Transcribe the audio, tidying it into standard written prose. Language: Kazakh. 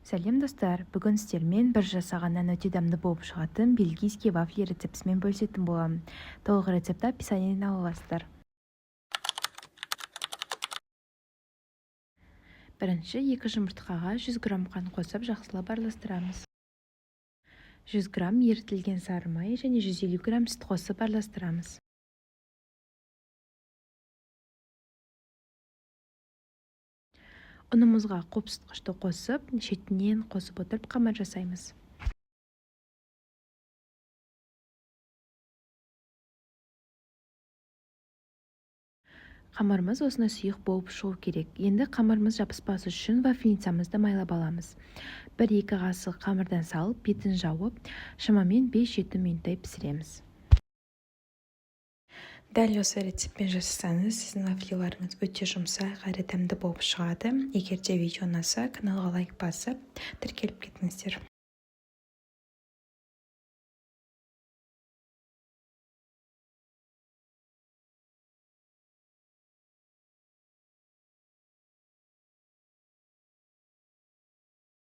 Сәлем, достар! Бүгін сіздермен бір жасағаннан өте дәмді болып шығатын бельгийский вафли рецептісімен бөлісетін боламын. Толық рецептті описаниеден ала аласыздар. Бірінші 2 жұмыртқаға 100 грамм қант қосып, жақсылап араластырамыз. 100 грамм ерітілген сары май және 150 грамм сүт қосып араластырамыз. Ұнымызға қопсытқышты қосып, шетінен қосып отырып қамыр жасаймыз. Қамырымыз осындай сұйық болып шығу керек. Енді қамырымыз жабыспас үшін вафельницамызды майлап аламыз. 1-2 қасық қамырдан салып, бетін жауып, шамамен 5-7 минуттай пісіреміз. Дәл осы рецептпен жасасаңыз, сіздің вафлиларыңыз өте жұмсақ әрі дәмді болып шығады. Егер де видео ұнаса, каналға лайк басып, тіркеліп кетіңіздер.